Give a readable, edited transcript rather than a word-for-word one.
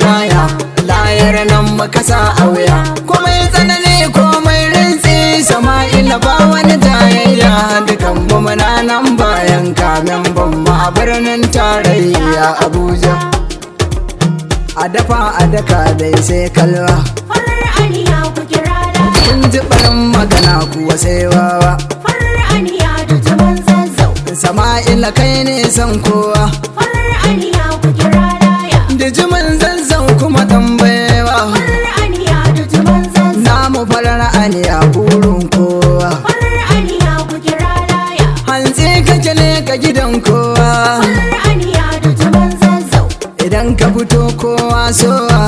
laya, layar nan muka sa a wuya. Komai tsanani komai rintsi, Sama'ila ba wani jayayya. Dukan mu muna nan bayan kamen ban mu a birnin tarayya Abuja. A dafa a daka dai sai kalwa. Farar aniya ku kira laya. Kun ji barin magana kuwa sai wawa. Farar aniya da jaman Zazzau. Sama'ila kai ne san kowa. Farar aniya ku kira laya. Dijimin Zazzau kuma tambayewa. Farar aniya da jaman Zazzau. Namu farar aniya burin kowa. Farar aniya ku kira laya. Hantsi kake ne ka gidan kowa. Farar aniya da jaman Zazzau. Idan ka fito kowa sowa.